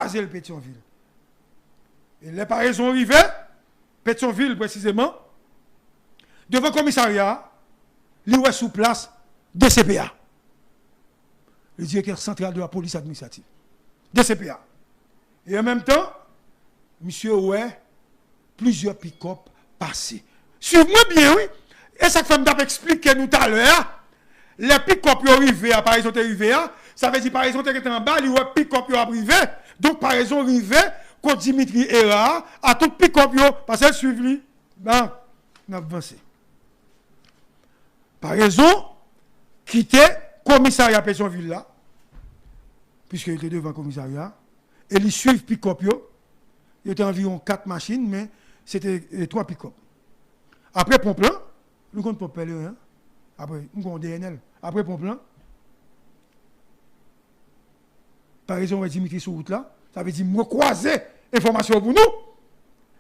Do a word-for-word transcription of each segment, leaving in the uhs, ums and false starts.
kwaze l Petyonvil. E lè Parezon rive, Petyonvil presizeman, devan komisarya a, li wè sou plas D C P A. Le directeur central de la police administrative. D C P A. E an menm tan, misye wè plizyè pikòp pase. Swiv mwen byen, wi. E sa k fè m t ap eksplike nou talè a. Lè pikòp yo rive a, Parezon te rive a, sa vle di Parezon te gentan anba, li wè pikòp yo ap rive. Donk, Parezon rive kot Dimitri Hérard a, a tout pikòp yo, pase l swiv li. Ban, n ap vanse. Parezon kite komisarya Petyonvil la, piske li te devan komisarya, e li swiv pikòp yo. Yo te anviwon kat machin, men se te, e, twa pikòp. Apre ponp lan, nou konn ponp Pèleren an? Apre, m konn D N L. Apre ponp lan, Parezon wè Dimitri sou wout la. Sa vle di, mwen kwaze enfòmasyon pou nou.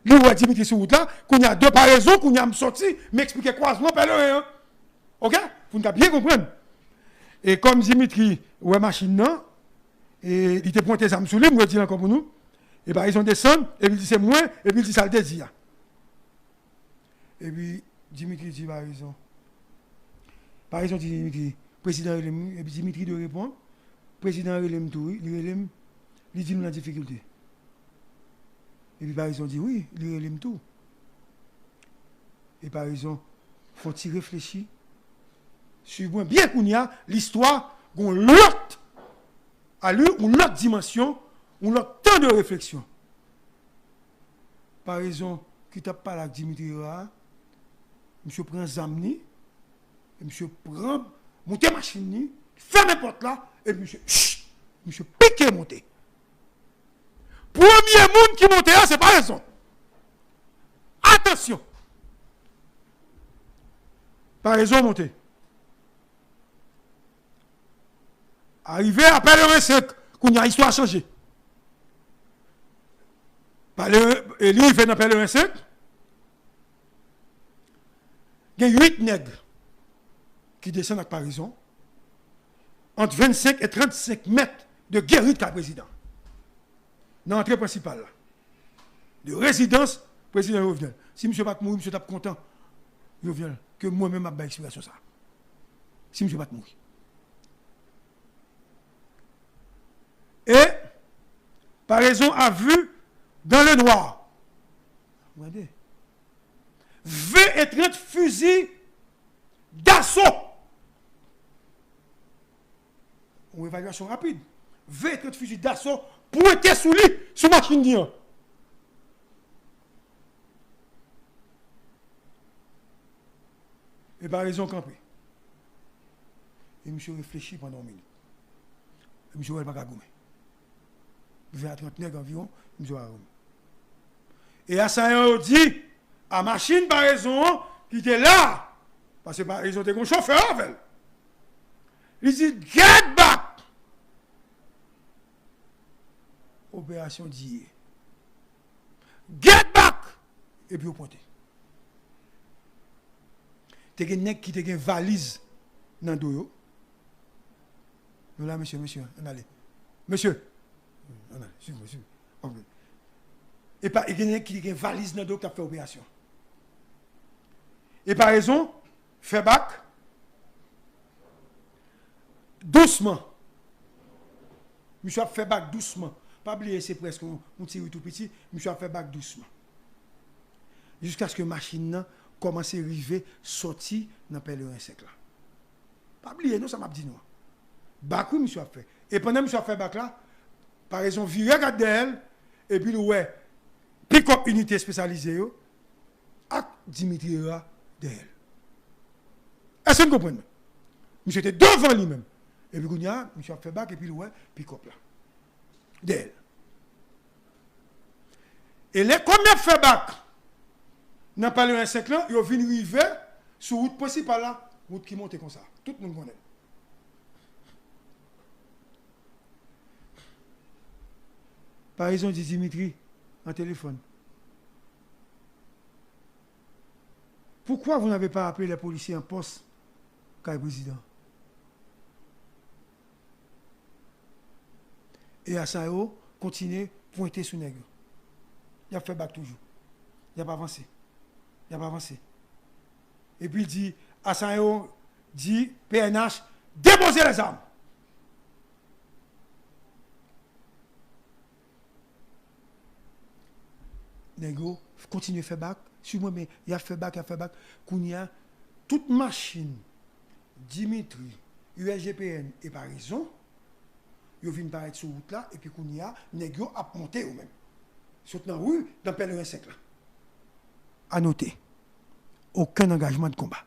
Li wè Dimitri sou wout la. Kounye a, de Parezon, kounye a, m sòti, m eksplike kwazman Pèleren an. Oke? Pou n ka byen konprann. E kòm Dimitri wè machin nan, e li te pwente zam sou li, m redi l ankò pou nou. E Parezon desann, epi l di se mwen, epi l di sa l te di a. Epi Dimitri di Parezon. Parezon di Dimitri, prezidan rele m, wi. Epi Dimitri dwe reponn, prezidan rele m tou, wi. Li rele m, li di m nan difikilte. Epi Parezon di, wi, li rele m tou. E Parezon fè yon ti reflechi. Swiv mwen byen kounye a, listwa gon lòt alè, yon lòt dimansyon, yon lòt tan de refleksyon. Parezon ki t ap pale ak Dimitri Hérard, misye pran zam ni, e misye pran, monte machin ni, fèmen pòt la, epi misye, pch, misye pike monte. Premye moun ki monte a, se Parezon. Atansyon! Parezon monte. Arive a Pèleren senk, kounye a istwa chanje. Pèleren, e li rive nan Pèleren senk, gen uit nèg ki desann ak Parezon, ant vennsenk e trannsenk mèt de geri kay prezidan. Nan antre prensipal la. De rezidans prezidan Jovenel. Si misye pa t mouri, misye t ap kontan, Jovenel, ke mwen menm ap bay eksplikasyon sa. Si misye pa t mouri. E Parezon a vu dans le noir. Gade. Ven e trant fizi daso. Yon evalyasyon rapid. Ven e trant fizi daso pwente sou li, sou machin li an. E Parezon kanpe. E misye reflechi pandan yon minit. E misye wè l pa ka goumen. Ven a trant nèg anviwon, misye pa ka goumen. E asayan yo di a machin Parezon an ki te la, paske Parezon te gon chofè avè l. Li di, "Get back!" Operasyon diye. "Get back!" Epi yo pwente. Te gen nèg ki te gen valiz nan do yo. Nou la, mesye, mesye, ann ale. Mesye, ann ale, swiv mwen, swiv mwen. Ok. E pa, e gen nèg ki te gen valiz nan do yo k ap fè operasyon. E Parezon fè bak dousman. Misye ap fè bak dousman. Pa bliye, se prèske yon, yon ti ri tou piti. Misye ap fè bak dousman. Jiskaske machin nan kòmanse rive sòti nan Pèleren senk la. Pa bliye non sa m ap di nou an. Bak wi misye ap fè. E pandan misye ap fè bak la, Parezon vire gad dèyè l, epi l wè pikòp inite espesyalize yo ak Dimitri Hérard dèyè l. Èske n konprann mwen? Misye te devan li menm. Epi kounye a, misye ap fè bak, epi l wè pikòp la dèyè l. E lè kòm y ap fè bak nan Pèleren senk lan, yo vin rive sou wout prensipal la, wout ki monte konsa. Tout moun konnen l. Parezon di Dimitri an telefòn, "Pourquoi vous n'avez pas appelé les policiers en poste kay prezidan?" E a sa yo kontinye pwente sou nèg yo. Y ap fè bak toujou. Y ap avanse. Y ap avanse. Epi l di, asayan yo di P N H, depoze lèzam. Nèg yo kontinye fè bak. Swiv mwen byen, y ap fè bak, y ap fè bak. Kounye a, tout machin Dimitri, U S G P N e Parezon, yo vin parèt sou wout la, epi kounye a, nèg yo ap monte yo menm. Sot nan ri, nan Pèleren senk la. A note, okenn angajman de konba.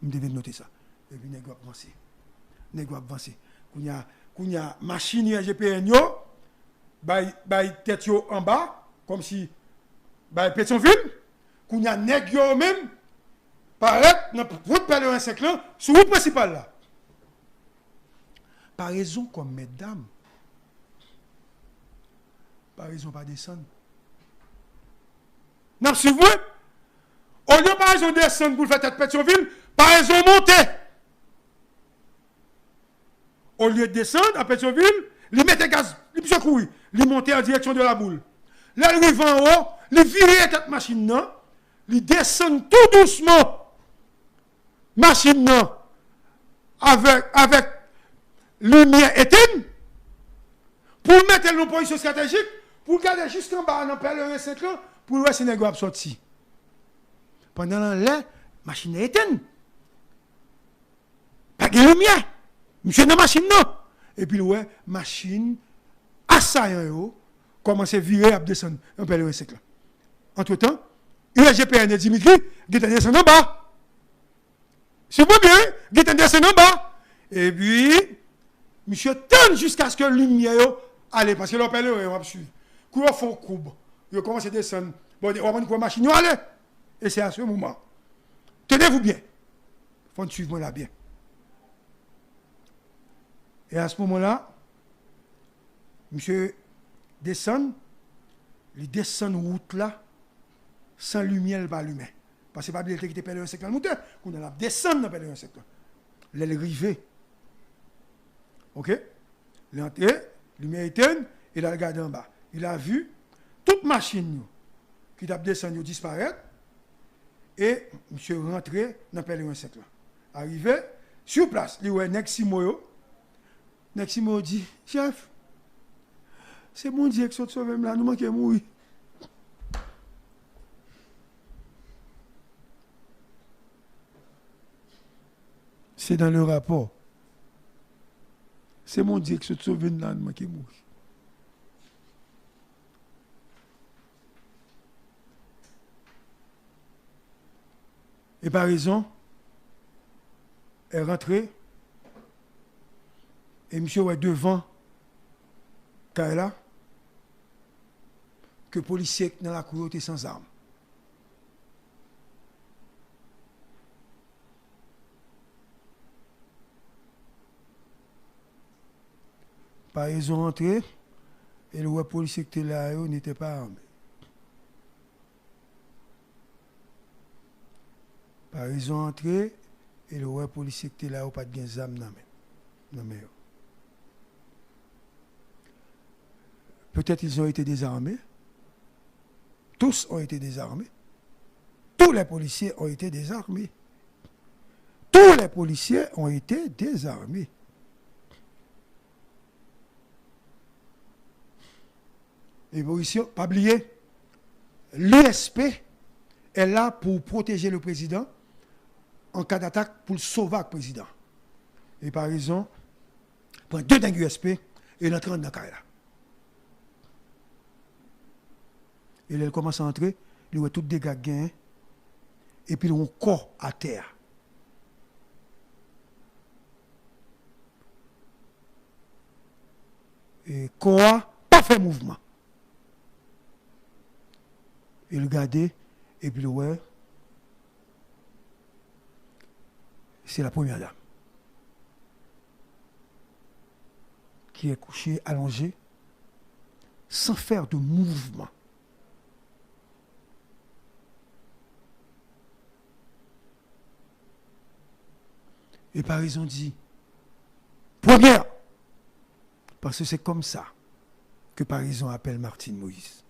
M te vin note sa. Epi nèg yo ap vanse. Nèg yo ap vanse. Kounye a, kounye a, machin U S G P N yo, bay, bay tèt yo anba, kòmsi bay Petyonvil. Kounye a, nèg yo menm, parèt nan pwent Pèleren senk lan, sou wout prensipal la. Parezon kòm mètdam. Parezon pa desann. N ap swiv mwen. Olye Parezon desann pou l fè tèt Petyonvil, Parezon monte. Olye desann a Petyonvil, li mete gaz, li pise kouri. Li monte an direksyon de Laboul. Lè l rive anwo, li vire tèt machin nan, li desann tou dousman machin nan avèk, avèk limyè etenn pou l mete l nan pozisyon estratejik, pou l gade jiskanba nan Pèleren senk lan, pou l wè si nèg yo ap sòti. Pandan l anlè, machin nan etenn. Pa gen limyè. Misye nan machin nan. Epi l wè machin asayan yo kòmanse vire ap desann nan Pèleren senk lan. Antretan, U S G P N e Dimitri gentan desann anba. Swiv mwen byen, wi. Gentan desann anba. Epi, misye tann jiskaske limyè yo ale, paske lè w Pèleren, w ap swiv. Kou yo fè yon koub, yo kòmanse desann. Bon, w ap wè machin yo ale. E se a se moman. Tenez-vous bien. Fò n swiv mwen la byen. E a se moman la, misye desann, li desann wout la, san limyè l pa limen. Paske pa bliye, l te kite Pèleren senk lan moute. Kounye a, l ap desann nan Pèleren senk lan. Lè l rive, oke, li antre, limyè etenn, e l al gade anba. Il a vu tout machin yo ki t ap desann yo disparèt, e misye rantre nan Pèleren senk lan. Arive, sou plas, li wè nèg Simo yo, Nèg Simo di, chèf, se Bondye ki sot sove m la, nou manke mouri. Se dans le rapport. Se Bondye ki sot sove n la, nou manke mouri. E Parezon e rantre, e misye wè devan kay la ke polisye nan lakou yo te san zam. Parezon antre, e l wè polisye ki te la yo n'étaient pas armés. Parezon antre, e l wè polisye ki te la yo pa t gen zam nan men, nan men yo. Peut-être ils ont été désarmés. Tous ont été désarmés. Tous les policiers ont été désarmés. Tous les policiers ont été désarmés. E Mauricio, pa bliye, l'U S P est là pour protéger le président en cas d'attaque, pou l sove ak prezidan. E Parezon pran de nèg U S P e l antre anndan kay la. E lè l kòmanse antre, li wè tout dega k genyen, epi l wè yon kò atè a. E kò a pa fè mouvman. E l gade, epi l wè, c'est la première dame qui est couchée, allongée, sans faire de mouvement. E Parezon di, premyè, paske se kòmsa ke Paraison apèl Martine Moïse.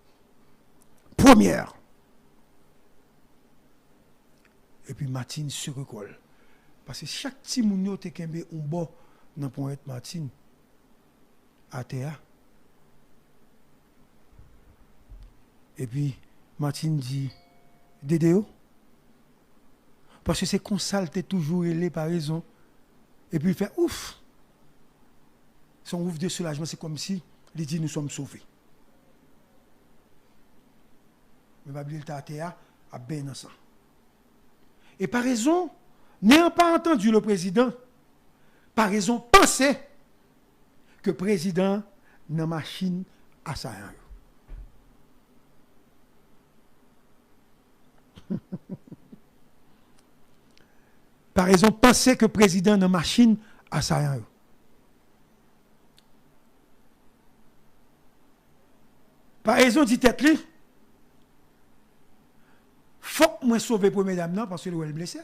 Premyè! Epi Martine sere kò l. Paske chak timoun yo te kenbe yon bò nan ponyèt Martine atè a. Epi Martine di, Dede yo? Paske se konsa l te toujou rele Paraison. Epi l fè ouf. Se yon ouf de soulajman, se kòmsi li di, nous sommes sauvés. Men pa bliye l te atè a, ap benyen nan san. Et Paraison n'ayant pas entendu le président, Paraison panse ke prezidan nan machin asayan yo. Paraison panse ke prezidan nan machin asayan yo. Paraison di tèt li, fòk mwen sove premye dam nan paske l wè l blese.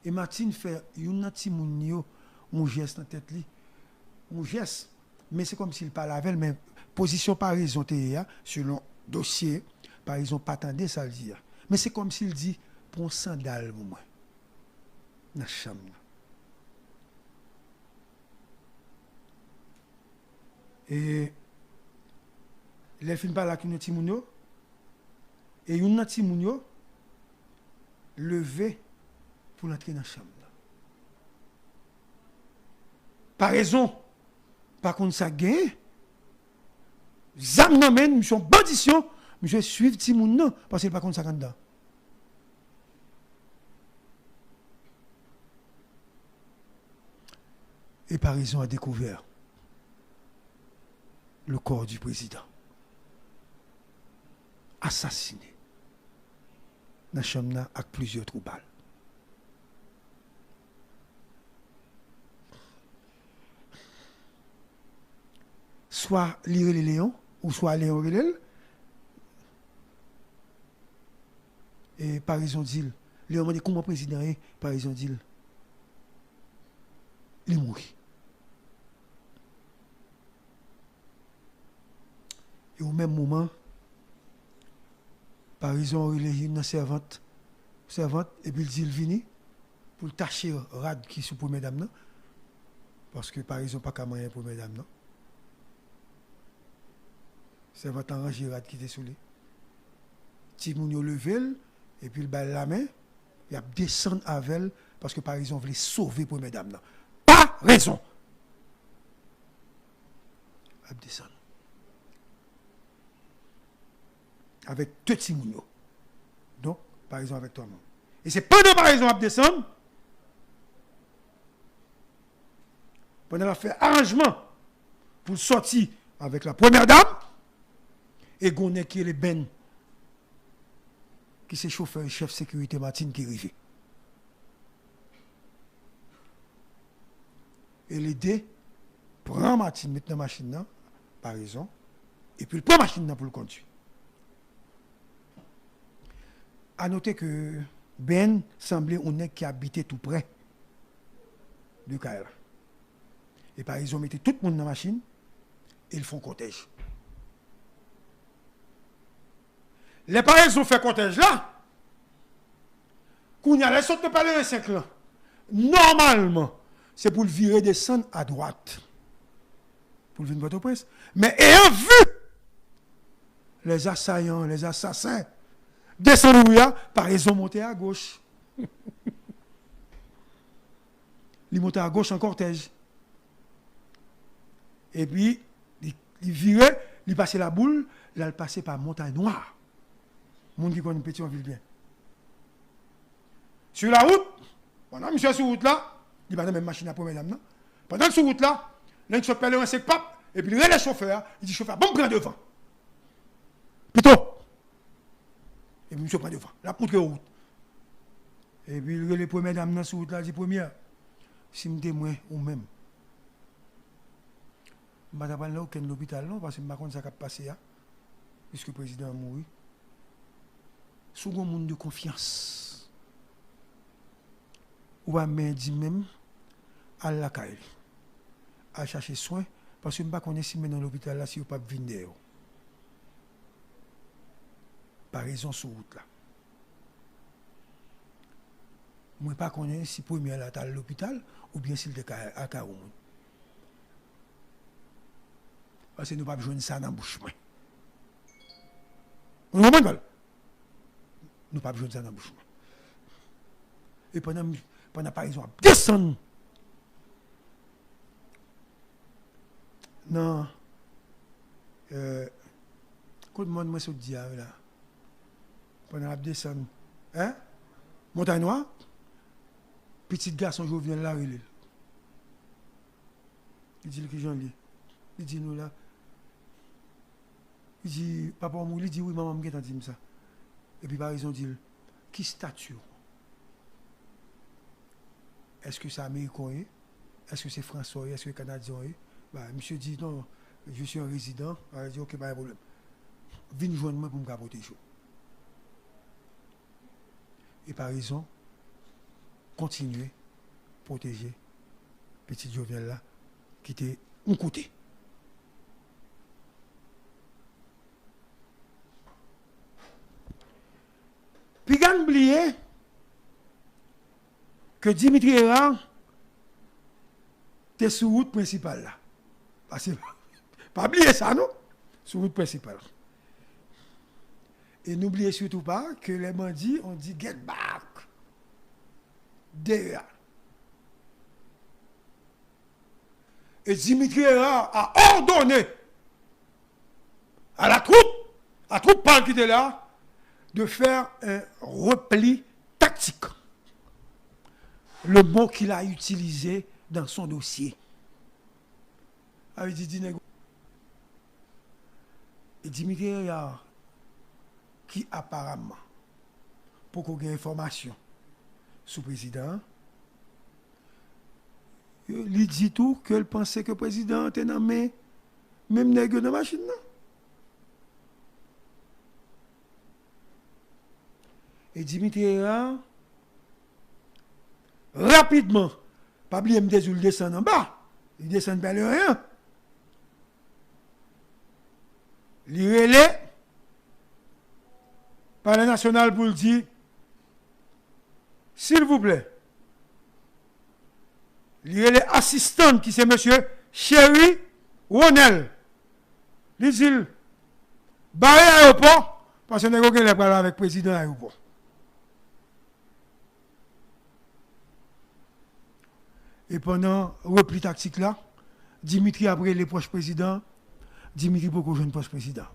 E Martine fè youn nan timoun yo yon jès nan tèt li. Yon jès, men se kòmsi l pale avè l, men pozisyon Paraison te ye a, selon dosye, Paraison pa tande sa l di a. Men se kòmsi l di, pran yon sandal pou mwen nan chanm nan. E lè l fin pale ak youn nan timoun yo, e youn nan timoun yo leve pou l antre nan chanm nan. Paraison pa konn sa k genyen. Zam nan men l, misye yon bandisyon, misye swiv timoun nan, paske l pa konn sa k anndan. Et Paraison a découvert le corps du président assassiné nan chanm nan ak plizyè twou bal. Swa li rele Leon, ou swa Leon rele l. E Paraison di l, Leon mande kòman prezidan ye, Paraison di l, li mouri. E o menm moman, Paraison rele youn nan sèvant, sèvant, epi l di l vini pou l tache rad ki sou premyè dam nan, paske Paraison pa ka manyen premyè dam nan. Sèvant lan ranje rad ki te sou li. Timoun yo leve l, epi l ba l lamen, y ap desann avè l, paske Paraison vle sove premyè dam nan. Paraison! Ap desann. Avèk de timoun yo. Donk, Paraison avèk twa moun. E se pandan Paraison ap desann, pandan l ap fè aranjman pou l sòti avèk la premyè dam, e gon nèg ki rele Ben, ki se chofè chèf sekirite Martine ki rive. E lide pran Martine, met nan machin nan, Paraison, epi l pran machin nan pou l kondui. A note ke Ben sanble yon nèg ki abite tou prè de kay la. E Paraison mete tout moun nan machin e l fè yon kòtèj. Lè Paraison fè kòtèj la, kounye a, lè l sot nan Pèleren senk lan, nòmalman, se pou l vire desann adwat pou l vin Pòtoprens. Men ayant vu les assaillants, les assassins, desann ri a, Paraison monte agoch. Li monte agoch an kòtèj. Epi, li, li vire, li pase Laboul, l al pase pa Montay Nwa. Moun ki konn Petyonvil byen. Sur la route, pandan misye sou wout la, li pa nan menm machin ak premyè dam nan. Pandan l sou wout la, nèg sot Pèleren senk pap, epi l rele chofè a, li di chofè a, "Ban m pran devan. Pito!" Epi misye pran devan. L ap montre yo wout. Epi l rele premyè dam nan sou wout la, di, "Premyè, si m te mwen ou menm, m pa ta pral nan okenn lopital non, paske m pa konn sa k ap pase a, piske prezidan an mouri. Si w gon moun de konfyans, ou pa menm di menm, al lakay li. al chache swen, paske m pa konnen si m mennen w lopital la, si yo p ap vin dèyè w. Parezon sou wout la. Mwen pa konnen si premye a la t al lopital oubyen si l te ka al kay yon moun. Paske nou p ap jwenn sa nan bouch mwen. Ou konprann, Pòl? Nou p ap jwenn sa nan bouch mwen. E pandan, pandan parezon ap desann nan, euh, kot mòn mwen sot di a la, pandan ap desann, hein? Montay Nwa, pitit gason Jovenel la rele l. Li di l kijan l ye. Li di nou la. Li di, papa w mouri? Li di, wi, manman m gentan di m sa. Epi parezon di l, ki stati w? Èske se Ameriken w ye? Èske se Fransè w ye? Èske Kanadyen w ye? Ba, misye di, non, je suis un résident. Li di, ok, pa gen pwoblèm. Vin jwenn mwen pou m ka pwoteje w. E parezon, kontinye pwoteje pitit Jovenel la ki te yon kote. Piga n bliye ke Dimitri Hérard te sou wout prensipal la. Paske, pa bliye sa non, sou wout prensipal. E nou bliye sitou pa ke lè bandi, on di get back. Dèyè. Et Dimitri Hérard a ordonné à la troupe, à troupe pa l ki te la, de faire un repli tactique. Le mot qu'il a utilisé dans son dossier. Sa vle di, di nèg. E Dimitri Hérard, ki aparaman poko gen enfòmasyon sou prezidan an, li di tou ke l panse ke prezidan an te nan men menm nèg yo nan machin nan. E Dimitri Hérard, rapidman, pa bliye m te di w l desann anba, li desann Pèleren an. Li rele Palè Nasyonal pou l di, silvouplè, li rele asistan l ki se mesye Chery Ronel. Li di l, bare ayewopò, paske nèg yo genlè pral avèk prezidan ayewopò. E pandan repli taktik la, Dimitri ap rele pwòch prezidan, Dimitri poko jwenn pwòch prezidan.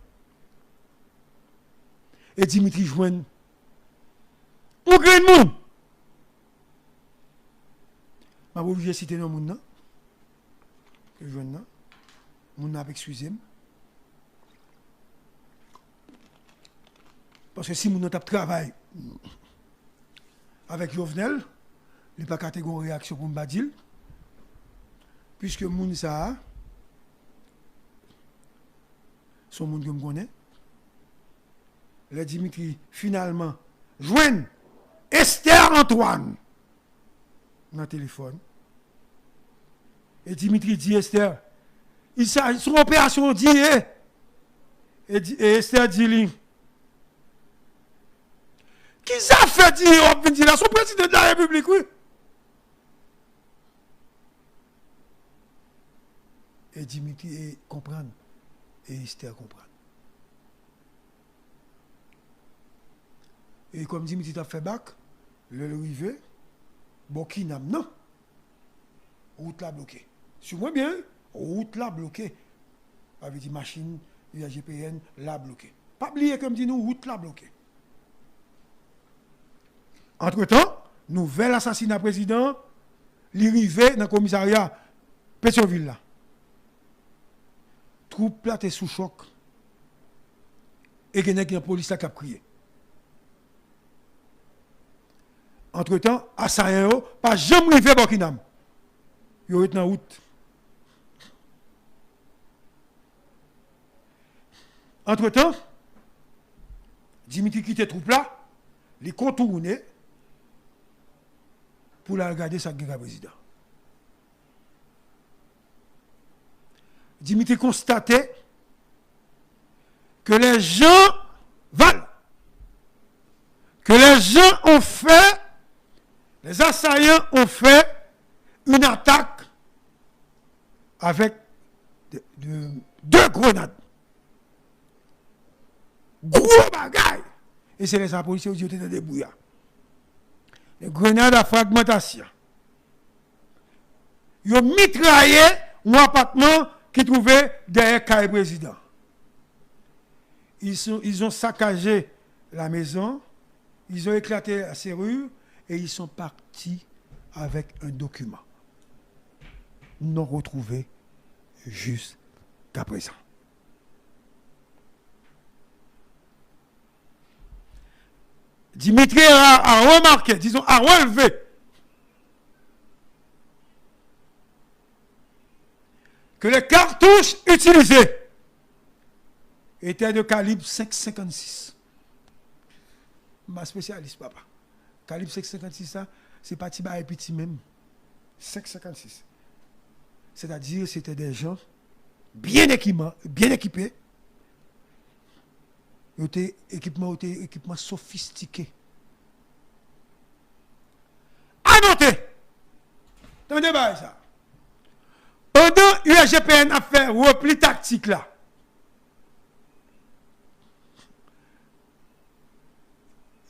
E Dimitri jwenn yon grenn moun. M ap oblije site non moun nan. Ke jwenn nan. Moun nan ap eskize m. Paske si moun nan t ap travay avèk Jovenel, li pa ka te gen yon reyaksyon pou m pa di l. Piske moun sa a, se yon moun ke m konnen. Lè Dimitri finalman jwenn Esther Antoine nan telefòn, e Dimitri di Esther, il sa, se yon operasyon di ye. E, di, e Esther di li, ki zafè di ye w ap vin di la? Se yon prezidan de la repiblik, wi. E Dimitri e konprann. E Esther konprann. E kòm Dimitri t ap fè bak, lè l rive bò Kinam nan, wout la bloke. Swiv mwen byen, wi, wout la bloke. Sa vle di machin, I G P N la bloke. Pa bliye ke m di nou, wout la bloke. Antretan, nouvèl asasina prezidan an, li rive nan komisarya Petyonvil la. Twoup la te sou chòk. E gen nèg nan polis la k ap kriye. Antretan, asayan yo pa janm rive bò Kinam. Yo ret nan wout. Antretan, Dimitri kite twoup la, li kontounen pou l al gade sa k gen ka prezidan. Dimitri konstate que les gens, Val, que les gens ont fait, les assaillants ont fait une attaque avec de, de, deux grenades. Gwo bagay! E se lè sa polisye yo di yo te nan debouya. Des grenades à fragmentation. Yo mitraye yon apatman ki twouve dèyè kay prezidan. Ils sont, ils ont saccagé la maison, ils ont éclaté la serrure et ils sont partis avec un document non retrouvé jusqu'à présent. Dimitri a, a remarqué, disons, a relevé que les cartouches utilisées étaient de calibre cinq cinquante-six. M pa spesyalis, papa. Kalib senk senkansis la, se pa ti bagay piti menm. Senk senkansis. C'est-à-dire, c'était des gens bien équipés, bien équipés. Yo te, ekipman yo te ekipman sofistike. A note, tande bagay sa. Pandan U S G P N ap fè repli taktik la,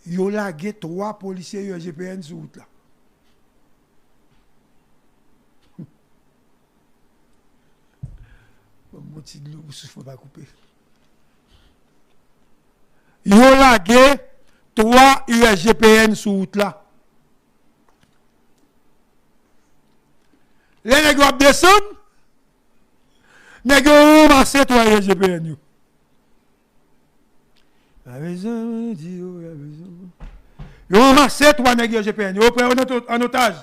yo lage twa polisye U S G P N sou wout la. Ban m yon ti dlo pou souf mwen pa koupe. Yo lage twa U S G P N sou wout la. Lè nèg yo ap desann, nèg yo ranmase twa U S G P N yo. La bezwen di yo, la bezwen. Yo ranmase twa nèg U S G P N yo, yo pran yo nan to-, an otaj.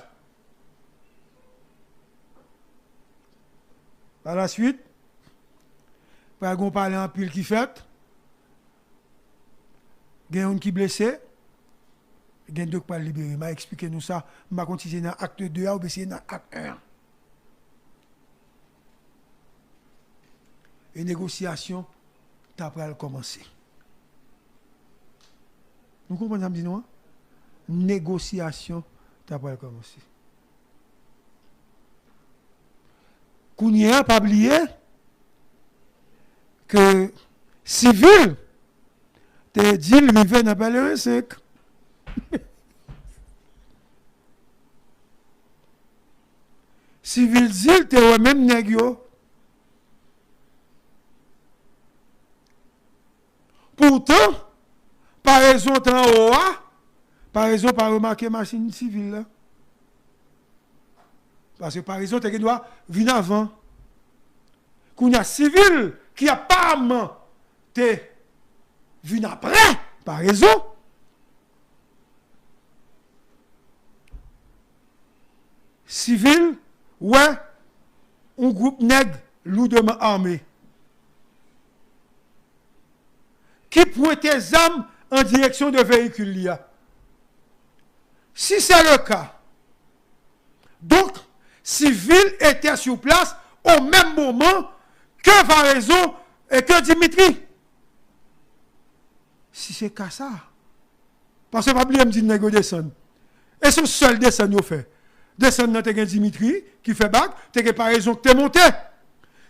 Pa la swit, pral gen yon pale anpil ki fèt. Gen youn ki blese, gen de k pral libere. M a eksplike nou sa. M pa konn si se nan akt de a oubyen si se nan akt en an. E negosyasyon ta pral kòmanse. Nou konprann sa m di nou an? Negosyasyon ta pral kòmanse. Kounye a, pa bliye ke Sivil te di l rive nan Pèleren senk. Sivil di l te wè menm nèg yo. Poutan, Parezon t anwo a, Parezon pa remake machin Sivil la. Paske Parezon te gen dwa vin avan. Kounye a, Sivil, ki aparamman te vin apre Parezon, Sivil wè yon gwoup nèg lourdement armés ki pwente zam an direksyon de veyikil li a. Si se le ka, donk, Sivil ete sou plas o menm moman ke Parezon e ke Dimitri. Si se ka sa, paske pa bliye m di nèg yo desann. E se yon sèl desann yo fè. Desann nan te gen Dimitri ki fè bak, te gen Parezon ki te monte.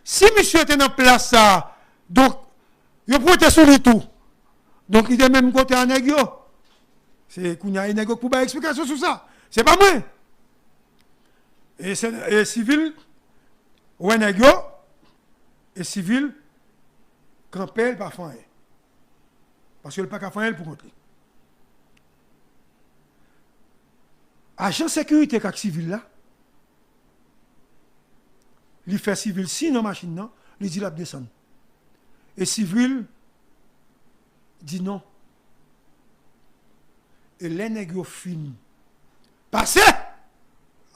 Si misye te nan plas sa a, donk, yo pwente sou li tou. Donk, li te menm kote a nèg yo. Se kounye a, e nèg yo k pou bay eksplikasyon sou sa. Se pa mwen. E, se, e Sivil wè nèg yo, e Sivil kanpe, l pa fè anyen. Paske l pa ka fè anyen l pou kont li. Ajan sekirite k ak Sivil la, li fè Sivil siy nan machin nan, li di l ap desann. E Sivil di non. E lè nèg yo fin pase,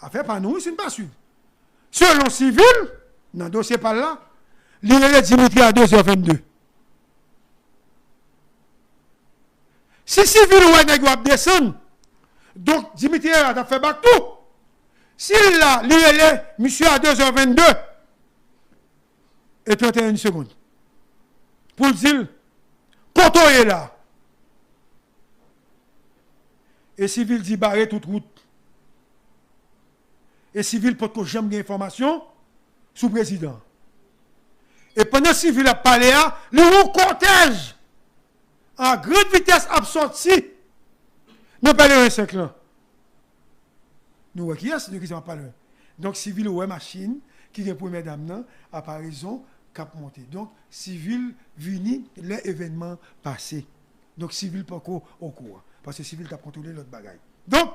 afè pa nou, wi, si n pa swiv. Selon Sivil, nan dosye pa l la, li rele Dimitri a de zè vennde. Si Sivil wè nèg yo ap desann, donk Dimitri a t ap fè bak tou. Si l la, li rele misye a de zè vennde. e trannteyen segonn pou l di l, "Kote w ye la?" E Sivil di, "Bare tout wout." E Sivil potko janm gen enfòmasyon sou prezidan. E pandan Sivil ap pale a, li wè yon kòtèj a grande vitès ap sòti nan Pèleren senk lan. Nou wè kiyès, de kisa m ap pale. Donk, Sivil wè machin ki gen premyè dam nan, aparezon, k ap monte. Donk, Sivil vini lè evènman pase. Donk, Sivil poko okouran. Paske Sivil t ap kontwole lòt bagay. Donk,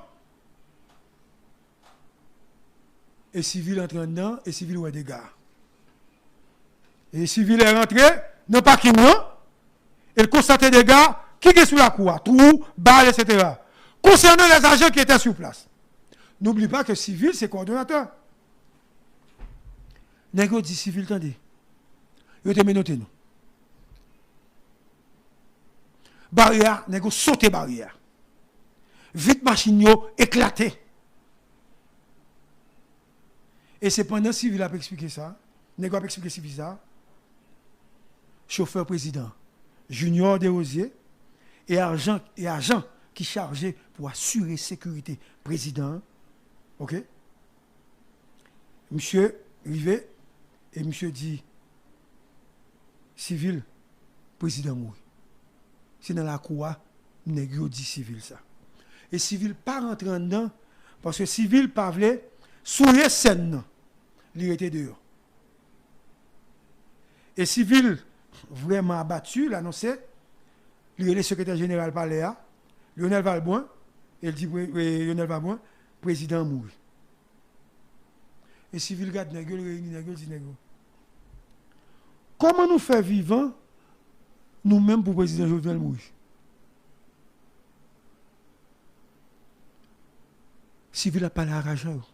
e Sivil antre anndan, e Sivil wè dega. E Sivil rantre nan paking lan, e l konstate dega ki gen sou lakou a, twou, bal, etsetera. Concernant les agents qui étaient sur place. N'oublie pas que Sivil se kowòdonatè. Nèg yo di Sivil, "Tande, yo te menote nou. Baryè a, nèg yo sote baryè a. Vit machin yo eklate." E se pandan Sivil ap eksplike sa, nèg yo ap eksplike Sivil sa, chofè prezidan, Junior Desrosiers, e ajan, e ajan ki chaje pou asire sekirite prezidan an, oke? Misye rive e misye di, "Sivil, prezidan mouri." Se nan lakou a nèg yo di Sivil sa. E Sivil pa rantre anndan, paske Sivil pa vle souye sèn nan. Li rete deyò. E Sivil vrèman abati, l anonse, li rele sekretè jeneral palè a, Lionel Valbrun, e l di, pre-, e, Lionel Valbrun, "Prezidan an mouri." E Sivil gad nèg yo, l reyini nèg yo, l di nèg yo, "Kòman nou fè vivan, nou menm, pou prezidan Jovenel mouri?" Sivil ap pale ak ajan yo.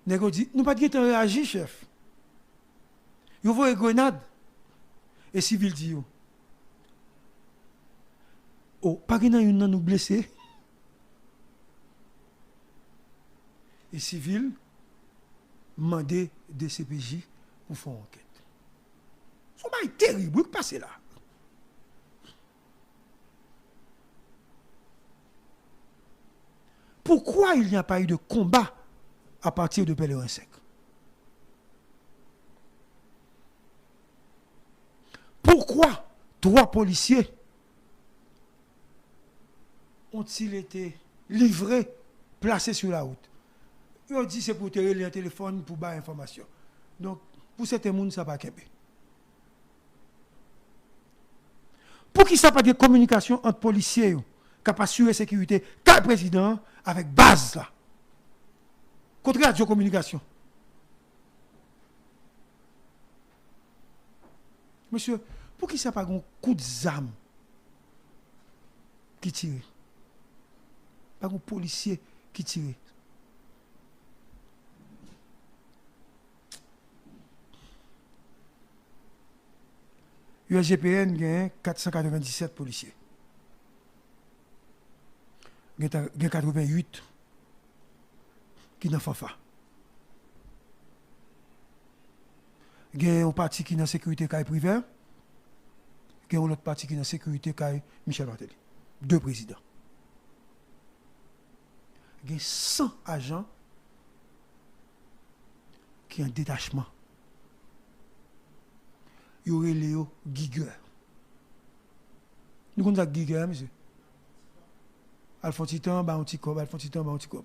Nèg yo di, "Nou pa t gentan reyaji, chèf. Yo voye grenad." E Sivil di yo, "O, pa gen nan youn nan nou blese?" E Sivil mande D C P J pou fè yon ankèt. Se yon bagay terib, wi, k pase la. Pourquoi il n'y a pas eu de combat à partir de Pèleren senk? Pourquoi trois policiers ont-ils été livrés, placés sur la route? Yo di se pou te rele an telefòn pou bay enfòmasyon. Donk, pou sèten moun, sa pa kenbe. Poukisa pa gen kominikasyon ant polisye yo k ap asire sekirite kay prezidan an avèk baz la? Kot radyo kominikasyon? Mesye, poukisa pa gen kout zam ki tire? Pa gen polisye ki tire. U S G P N gen kat san katrevenndisèt polisye. Gen ta-, gen katrevennuit ki nan Fanfa. Gen yon pati ki nan sekirite kay Privè, gen yon lòt pati ki nan sekirite kay Michel Martelly. De prezidan. Gen san ajan ki an detachman. Yo rele yo gigè. Nou konn sa k gigè a, mesye? Al fè yon ti tan, ba yon ti kòb, al fè yon ti tan, ba yon ti kòb.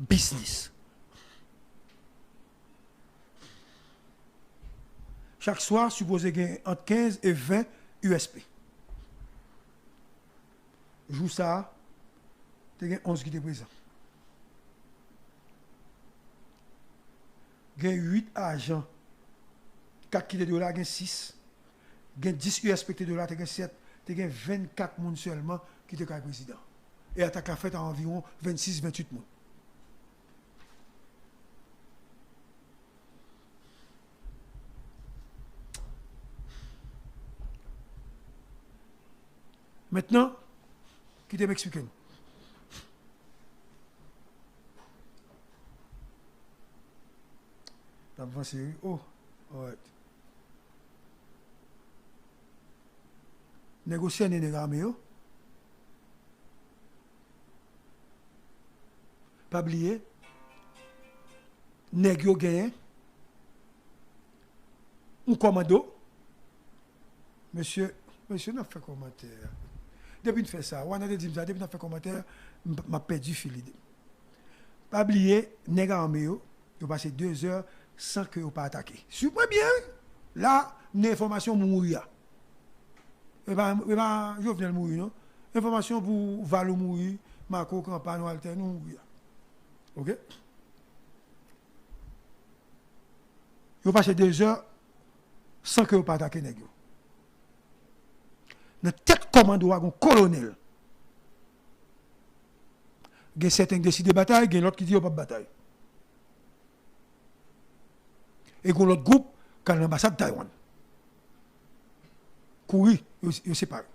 Biznis. Chak swa, sipoze gen ant kenz e ven U S P. Jou sa a, te gen onz ki te prezan. Gen uit ajan. Kat ki te dwe la, gen sis. Gen dis U S P ki te dwe la, te gen sèt. Te gen vennkat moun sèlman ki te kay prezidan. E atak la fèt a anviwon vennsis, vennuit moun. Mentnan, kite m eksplike nou. N ap vanse, wi. Oh, alright. Nèg yo sènen nèg ame yo. Pa bliye, nèg yo genyen yon kòmando. Mesye, mesye, n ap fè kòmantè. Depi n fè sa, Wana te di m sa, depi n ap fè kòmantè, m, m ap pèdi fil ide. Pa bliye, nèg ame yo, yo pase de zè san ke yo pa atake. Swiv mwen byen, wi. La, m gen enfòmasyon mouri a. E pa, e pa Jovenel mouri, non. Enfòmasyon pou Valou mouri, Marco, Kanpan, Walter, nou mouri a. Oke? Yo pase de zè san ke yo pa atake nèg yo. Nan tèt kòmando a, gon kolonèl. Gen sèten ki deside batay, gen lòt ki di yo p ap batay. E gon lòt gwoup k al nan anbasad Taiwan. Kouri, yo, yo separe.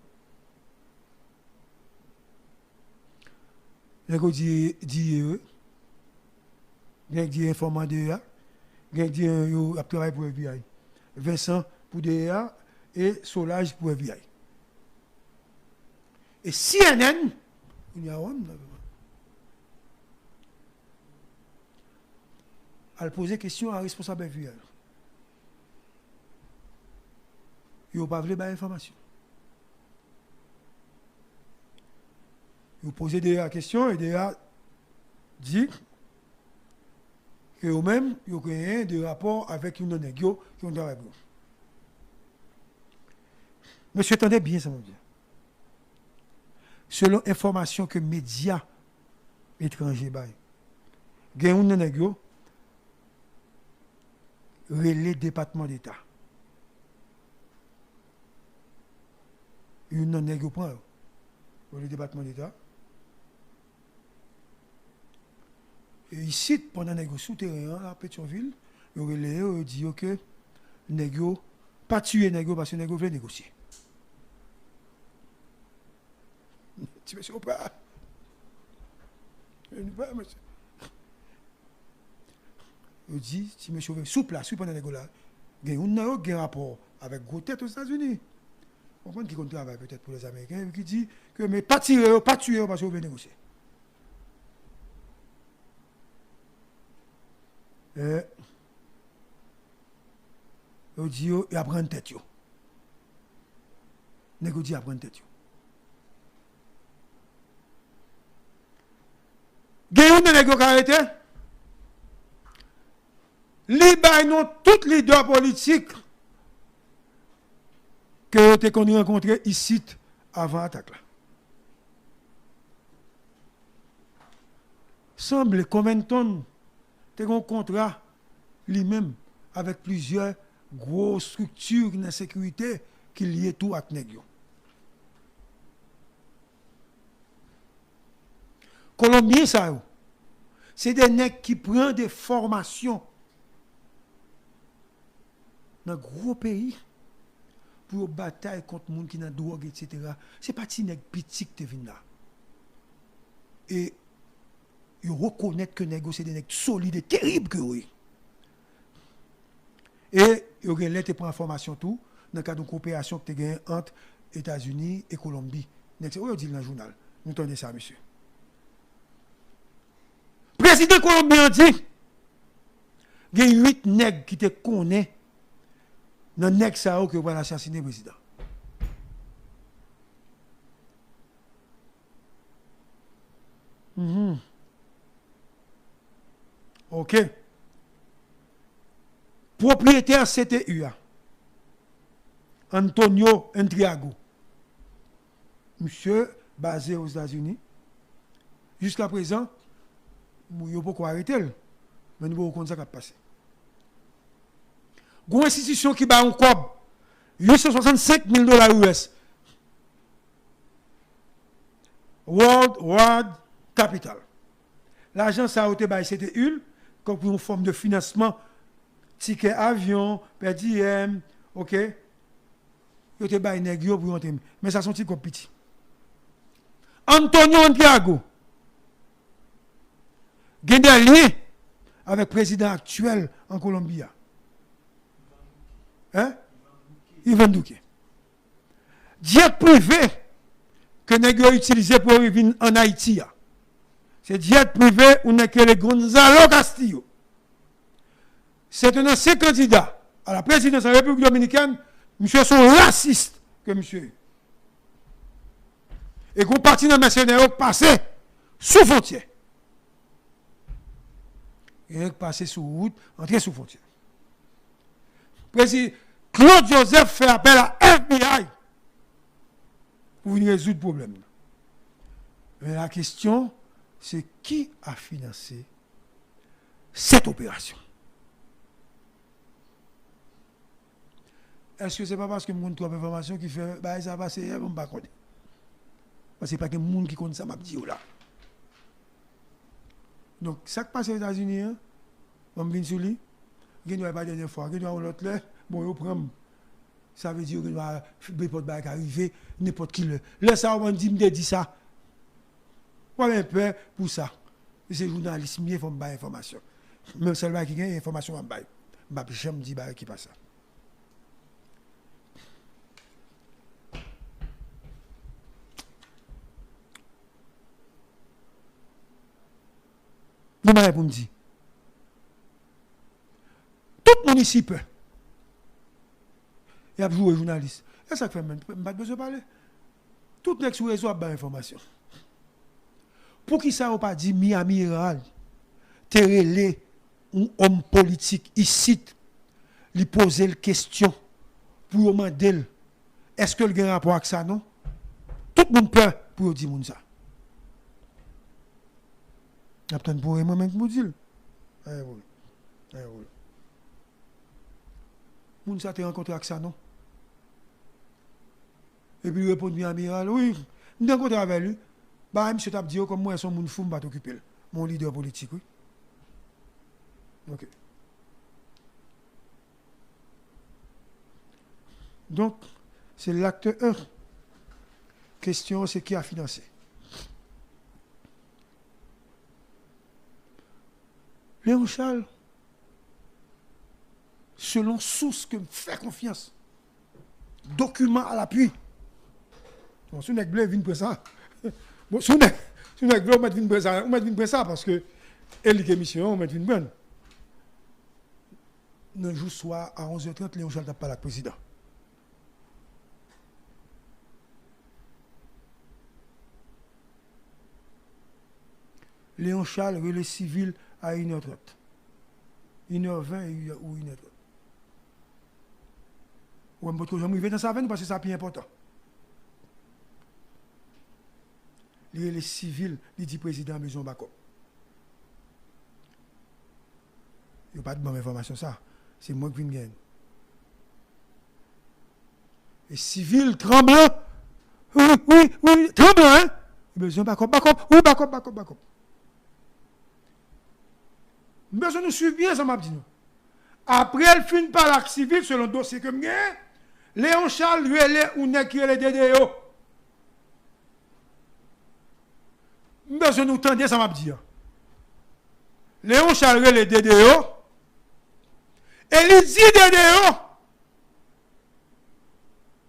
Nèg yo di, di, e, gen k di enfòman D E A, gen k di, e, yo ap travay pou F B I. Vincent pou D E A e Solages pou F B I. E C N N, kounye a, wè m nan, al poze kesyon a responsab F B I la. Yo pa vle bay enfòmasyon. Yo poze D E A kesyon e D E A di ke yo menm, yo genyen de rapò avèk youn nan nèg yo ki konn travay pou yo. Mesye, tande byen sa m ap di a. Selon enfòmasyon ke medya etranje bay, gen youn nan nèg yo rele Depatman Deta. Youn nan nèg yo pran yo. Rele Depatman Deta. E isit, pandan nèg yo sou teren an, la, Petyonvil, yo rele yo, yo di yo ke nèg yo pa tiye nèg yo paske nèg yo vle negosye. Ti mesye, ou pa. Nou pa, mesye. Yo di, ti mesye, sou plas, wi, pandan nèg yo la. Gen youn nan yo gen rapò avèk gwo tèt Ozetazini. Konprann ki konn travay petèt pou lèzameриken, ki di ke, men pa tire yo, pa tiye yo, paske yo vle negosye. E, yo di yo, y ap rann tèt yo. Nèg yo di y ap rann tèt yo. Gen youn nan nèg yo k arete, li bay non tout lidè politik ke yo te konn rankontre isit avan atak la. Sanble Covington te gen yon kontra li menm avèk plizyè gwo estrikti ki nan sekirite ki lye tou ak nèg yo. Kolonbyen sa yo, se de nèg ki pran de fòmasyon nan gwo peyi pou yo batay kont moun ki nan dwòg, etsetera. Se pa ti nèg piti ki te vin la. E yo rekonèt ke nèg yo se de nèg solid e terib ke yo ye. E yo gen lè te pran fòmasyon tou nan kad yon koperasyon ki te genyen ant Etazini e Kolonbi. Nèg se, wi, yo di l nan jounal. Nou tande sa, mesye. Prezidan Kolonbi an di, gen uit nèg ki te konnen nan nèg sa yo ke yo pral asasinen prezidan. Mhm. Ok. Pwopriyetè C T U a, Antonio Entriago, misye baze Ozetazini. Jiskaprezan, yo poko arete l, men nou poko konn sa k ap pase. Gon enstitisyon ki ba yon kòb uit san swasannsenk mil dola U S, World Ward Capital. Lajan sa yo te bay C T U l, kòm pou yon fòm de finansman, tikè avyon, pèdiyèm, oke? Yo te bay nèg yo pou yo antre. Men sa se yon ti kòb piti. Antonio Entriago gen de lyen avèk prezidan aktyèl an Kolonbi a? Hein? Ivan Duque. Jet prive ke nèg yo itilize pou yo vin ann Ayiti a, se jet prive yon nèg ki rele Gonzalo Castillo. Se te nan se kandida a la prezidans an Repiblik Dominikèn, misye se yon rasis ke misye ye. E gon pati nan mèsenè yo k pase sou fwontyè. Gen k pase sou wout, antre sou fwontyè. Prezi-, Claude Joseph fè apèl a F B I pou vin rezoud pwoblèm nan. Men la kesyon, se ki a finanse cette opération? Èske se pa paske m konn twòp enfòmasyon ki fè bagay sa pase yè, m pa konnen? Paske pa gen moun ki konn sa m ap di yo la. Donk, sa k pase Etazini an, ban m vin sou li, gen dwa e pa dènye fwa, gen dwa yon lòt lè, bon, yo pran m. Sa vle di yo gen dwa, nenpòt bagay ka rive, nenpòt ki lè. Lè sa a, w ap di m te di sa. W ap gen pè pou sa. E se jounalis m ye, fò m bay enfòmasyon. Menm sèl bagay ki gen, enfòmasyon m ap bay. M p ap janm di bagay ki pa sa. Gen bagay pou m di. Tout moun isi pè. Y ap joure jounalis. E sa k fè m, m pa t bezwen pale. Tout nèg sou rezo ap bay enfòmasyon. Poukisa yo pa di Miami Herald te rele yon òm politik isit, li poze l kesyon pou yo mande l èske l gen rapò ak sa non? Tout moun pè pou yo di moun sa. N ap tann pou mwen menm pou di l. Anyen pou li. Anyen pou li. Moun sa te rankontre ak Sanon. Epi li reponn Miami Herald, wi, m te rankontre avè li. Bagay misye t ap di yo, kòm mwen se yon moun fou, m pa t okipe l. M yon lidè politik, wi. Ok. Donk, se l'acte un. Kesyon an, se ki a finanse? Léon Charles, selon sous ke m fè konfyans, dokiman a lapui. Bon, si w nèg vle, vin pran sa. Bon, si w nèg, si w nèg vle, ou mèt vin pran sa, ou mèt vin pran sa, paske e li ke misyon an, ou mèt vin pran l. Nan jou swa a onz è trant, Léon Charles t ap pale ak prezidan. Léon Charles rele Civil a inè trant. Inè ven ou inè trant. Ou wè m potko janm rive nan sa avè nou paske sa pi enpòtan. Li rele Civil, li di prezidan an bezwen yon bakòp. Yo pa t ban m enfòmasyon sa. Se mwen k vin genyen l. E Civil tranblan. Wi, wi, wi, tranblan, hein? Li bezwen bakòp, bakòp, wi, bakòp, bakòp, bakòp. M bezwen nou swiv byen sa m ap di nou. Apre l fin pale ak Civil, selon dosye ke m genyen, Léon Charles rele yon nèg ki rele Dedeo. M bezwen nou tande sa m ap di a. Léon Charles rele Dedeo. E li di Dedeo,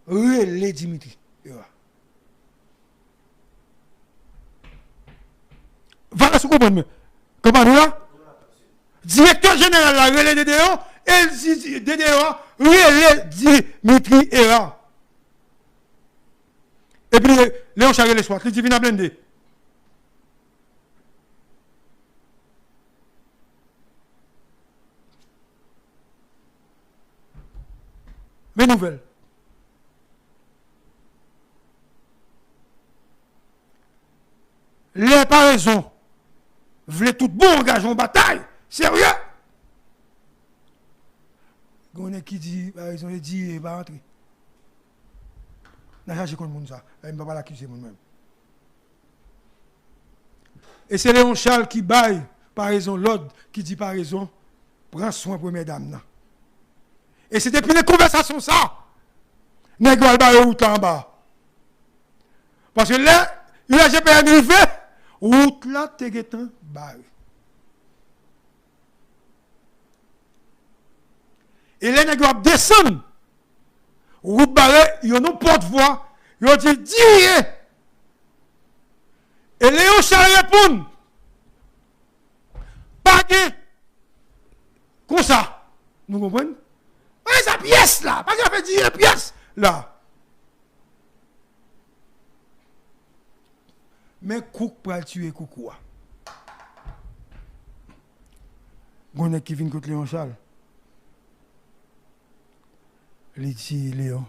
rele Dimitri Herard. Valès, ou konprann mwen? Konprann ou la? Direktè jeneral la rele Dedeo, e l di, di, Dedeo a rele Dimitri Herard. Epi Léon Charles rele swat, li di vin a blende. Men nouvèl. Lè parezon vle tout bon angaje yon batay serye. Gen yon nèg ki di parezon e di e pa antre. N a chache konn moun sa. E m pa pral akize moun menm. E se Léon Charles ki bay parezon lòd, ki di parezon pran swen premyè dam nan. E se depi nan konvèsasyon sa, nèg yo al bare wout la anba. Paske lè U S G P N rive, wout la te gentan bare. E lè nèg yo ap desann, wout bare, yo nan pòtvwa, yo di, "Diye!" E Leon Charles reponn, "Pa gen konsa." Nou konprann? Pa gen sa pyès la, pa gen afè diye pyès la. Men kouk pral tiye koukou a. Gon nèg ki vin kot Leon Charles. Li di Leon,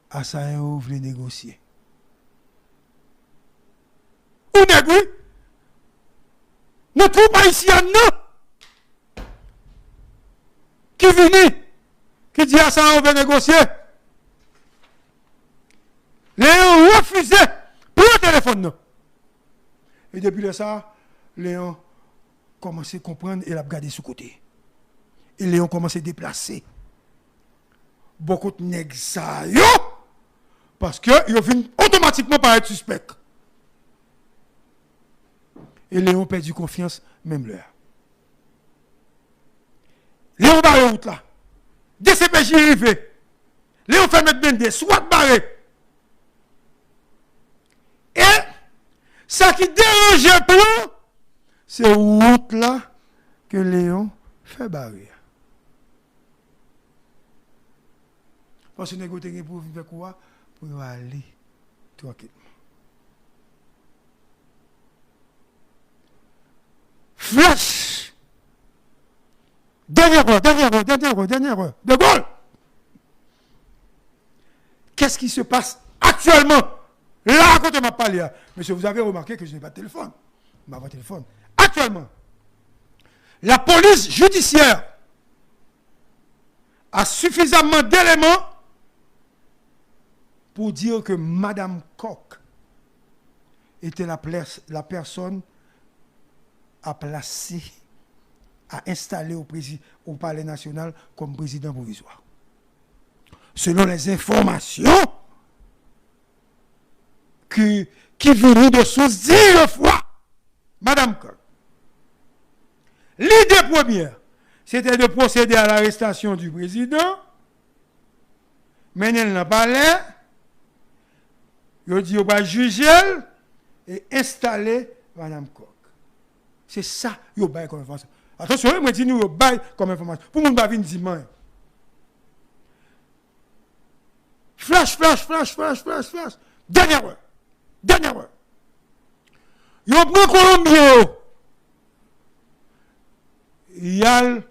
"Asayan yo vle negosye." Ou nèg, wi. Nan twoup ayisyèn nan ki vini, ki di Asayan yo vle negosye. Leon refize pran telefòn nan. E depi lè sa, Leon kòmanse konprann e l ap gade sou kote. E Leon kòmanse deplase bò kot nèg sa yo, paske yo vin otomatikman parèt sispèk. E Leon pèdi konfyans menm lè a. Leon bare wout la. D C P J rive. Leon fè mèt blende, swat bare. E sa ki deranje plan, se wout la ke Leon fè bare a. Paske nèg yo te gen pou yo vin fè kou a, pou yo ale trankilman. Flèch! Dènye erè, dènye erè, dènye erè, dènye erè. De Gaulle! Qu'est-ce qui se passe actuellement? Là, à côté, m'a parlé, hein. Monsieur, vous avez remarqué que je n'ai pas de téléphone. Je n'ai pas de téléphone. Actuellement, la police judiciaire a suffisamment d'éléments pour dire que Madame Coq était la, pla- la personne à placer, à installer au, prési- au Palais National comme président provisoire. Selon les informations que, qui venaient de sources dignes de foi, Madame Coq, l'idée première, c'était de procéder à l'arrestation du président, mennen l nan palè, yo di yo pral jije l e enstale Madame Coq. Se sa yo bay kòm enfòmasyon. Atansyon, wi, mwen di nou yo bay kòm enfòmasyon. Pou moun pa vin di m anyen. Flèch, flèch, flèch, flèch, flèch, flèch. Dènye erè. Dènye erè. Yo pran Kolonbyen yo. Y al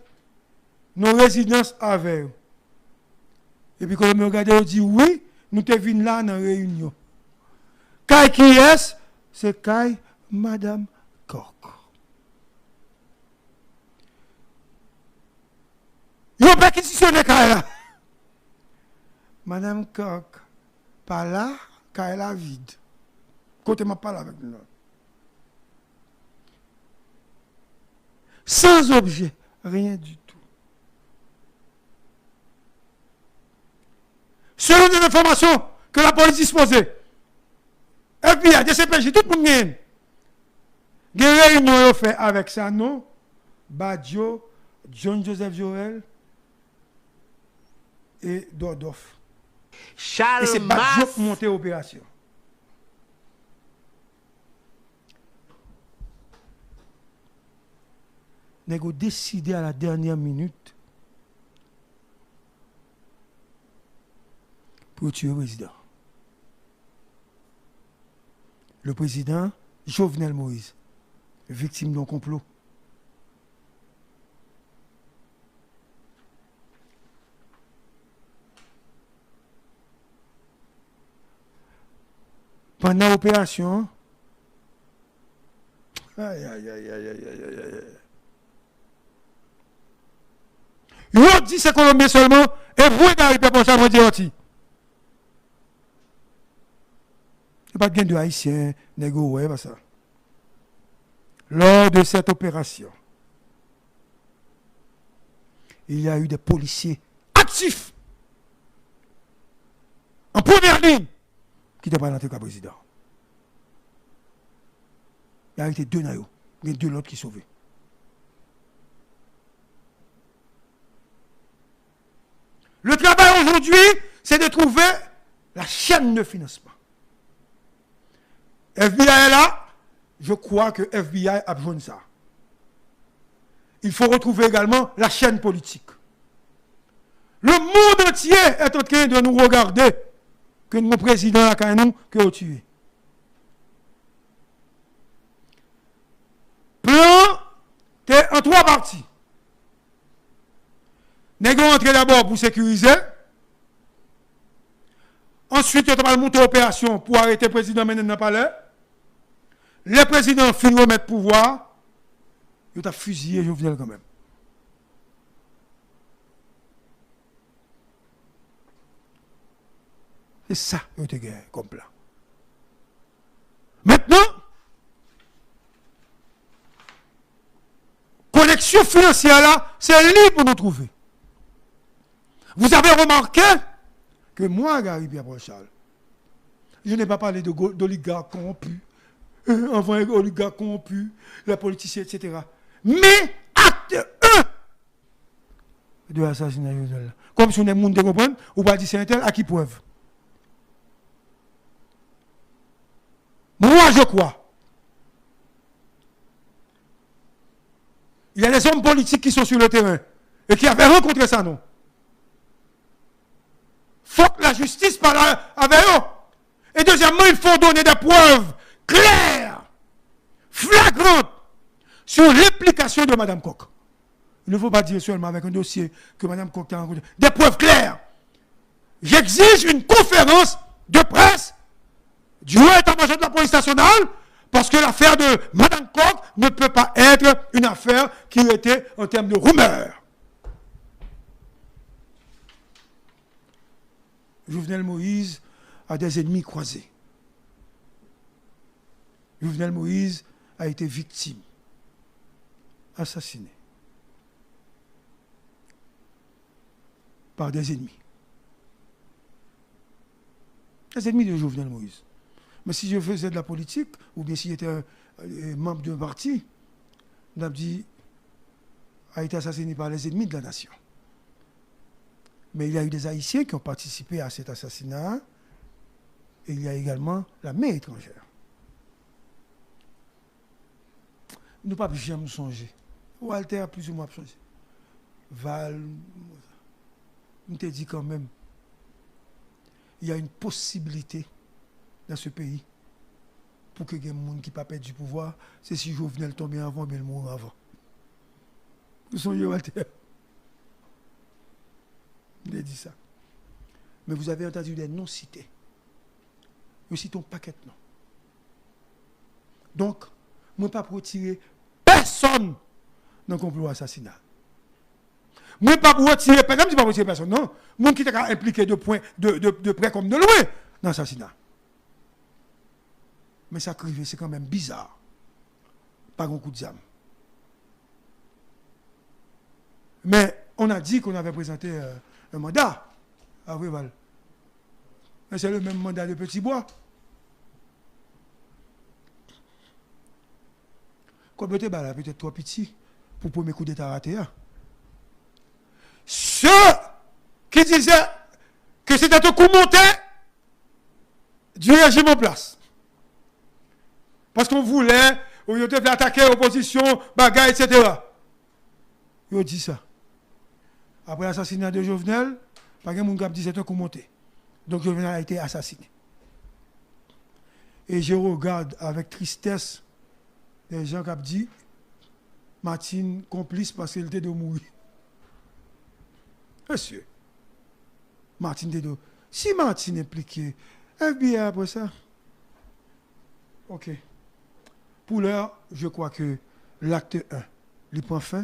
nan rezidans avè yo. Epi Kolonbyen yo gade yo di, "Wi, nou te vin la nan reyinyon." Kay kiyès? Se kay Madam Coq. Yo pèkisisyone kay la. Madam Coq pa la, kay la vid. Kote m ap pale avèk nou la. Sans objet, rien du tout. Selon des informations que la police disposait, F B I, D C P J, tout moun genyen. Gen reyinyon yo fè avèk Sanon, Badio, John Joseph Jorel e Dòdòf. E se Badio k monte operasyon. Nèg yo deside à la dernière minute pou yo tiye prezidan. Le président Jovenel Moïse, victime d'un complot. Pandan operasyon an, ay, ay, ay, ay. Yo di se Kolonbyen sèlman, e vre Gary Pèpòcha, mwen di Òti. E pa t gen de Ayisyen, nèg yo wè, pa sa. Lors de cette opération, il y a eu des policiers actifs en première ligne ki te pral antre ka prezidan. Y arete de nan yo. Gen de lòt ki sove. Le travail aujourd'hui, c'est de trouver la chaîne de financement. F B I est là, je crois que F B I ap jwenn sa. Il faut retrouver également la chaîne politique. Le monde entier est en train de nous regarder que nou gen yon prezidan lakay nou ke yo tiye. Plan te an twa pati. Nèg yo antre dabò pou sekirize. Answit, yo t ap al monte operasyon pou arete prezidan, mennen l nan palè. Lè prezidan an fin remèt pouvwa a, yo t ap fiziye Jovenel kanmenm. Se sa yo te gen kòm plan. Mentnan, koneksyon finansyè la, se li pou nou twouve. Vous avez remarqué que moi, Gary Pierre-Paul Charles, je n'ai pas parlé de go- d'oligarques corrompus, euh, avant oligarques corrompus, les politiciens, et cetera. Men, akte en de asasina Jovenel la. Kòmsi yon moun te konprann, ou pa di se entèl, a ki prèv? Moi, je crois. Il y a des hommes politiques qui sont sur le terrain et qui avaient rencontré Sanon. Faut que la justice parle avec eux. Et deuxièmement, il faut donner des preuves claires, flagrantes, sur l'implication de Madame Coq. Il ne faut pas dire seulement avec un dossier que Madame Coq a rencontré. Des preuves claires. J'exige une conférence de presse du haut état-major de la police nationale, parce que l'affaire de Madame Coq ne peut pas être une affaire qui était en termes de rumeur. Jovenel Moïse a des ennemis croisés. Jovenel Moïse a été victime, assassiné par des ennemis. Les ennemis de Jovenel Moïse. Mais si je faisais de la politique, ou bien si j'étais euh, membre d'un parti, on a dit a été assassiné par les ennemis de la nation. Mais il y a eu des Haïtiens qui ont participé à cet assassinat et il y a également l'armée étrangère. Nou p ap janm sonje. Walter, plizoumwen ap sonje. Val, m te di kanmenm, il y a une possibilité dans ce pays pou ke gen moun ki pa pèdi pouvwa, se si Jovenel tonbe anvan oubyen l mouri anvan. Ou sonje Walter? M te di sa. Men vous avez entendu des noms cités. Yo site yon pakèt non. Donk, mwen p ap retire pèsonn nan konplo asasina. Mwen p ap retire pèsonn, m di p ap retire pèsonn non. Moun ki te ka enplike de pwen, de, de, de prè kòm de lwen nan asasina. Men sa k rive, se kanmenm biza. Pa gen kout zam. Men, on a di ke w avè prezante euh, un mandat a Préval. Men se le menm manda de Petit Bois. Kòb yo te ba la petèt twò piti pou premye koudeta rate a. Ceux qui disaient que c'était un coup monté du régime en place. Paske w voulè, ou yo te vle atake opozisyon, bagay, et cetera. Yo di sa. Apre asasina de Jovenel, pa gen moun k ap di se tankou monte. Donk Jovenel a été assassiné. Et je regarde avec tristesse des gens k ap di Martine konplis paske l te dwe mouri. Mesye, Martine te dwe. Si Martine enplike, F B I apre sa. Ok. Pour l'heure, je crois que l'acte un, li pran fen,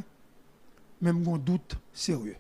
men m gon dout serye.